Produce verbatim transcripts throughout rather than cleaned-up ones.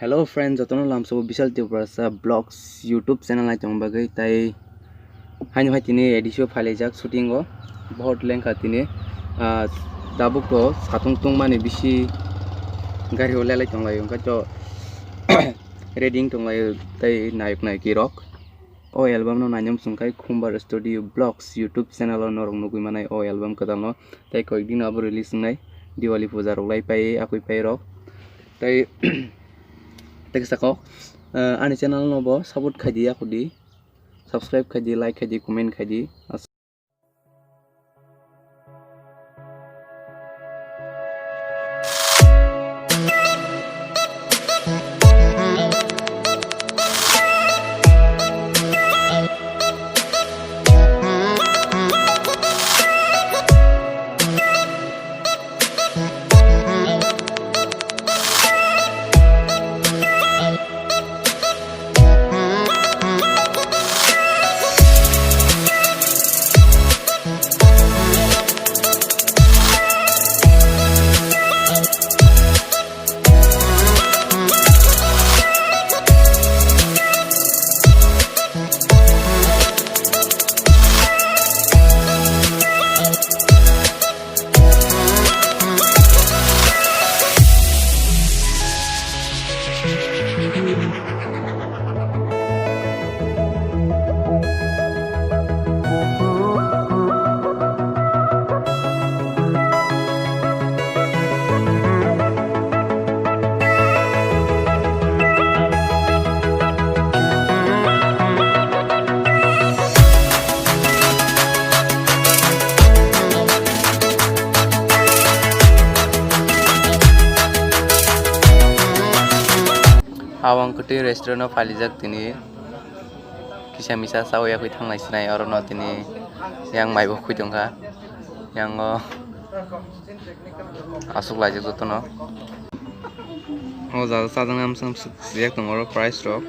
Hello friends, jotono lamsao Bishal Tiprasa Vlogs YouTube channel nai tong bagwi tai haino hai tini edisio phailaijak shooting o. Bohot lengkha tini, ah, tabuk to satung tungmani bisi gari o lelai tonglaio, hwnkhe to ready wng tonglaio tai nayok nayiki rok. O album no nainam chwngkhai Khumbar Studio Vlogs YouTube channel o norok nugwi manai o album kwtal no, tai koyek din abo release wngnai, Diwali puja rok lai pai akwi pai rok. Tai tei saka o, eh, ani channel no bo support khaidi, yakudi subscribe khaidi, like khaidi, comment khaidi. Awang kwtwi restaurant o phalijak tini. Kisa misa chawi yakwi thanglai sinai oro no tini yang mai bo khwi tongkha. Yang o aswk laijak jotono. O jaga chajaknai amswk amswk swijak tongo oro price rok.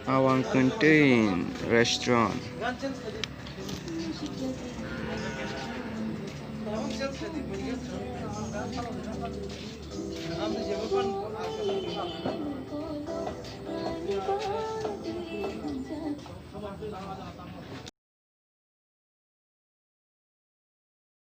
Awang Canteen Restaurant.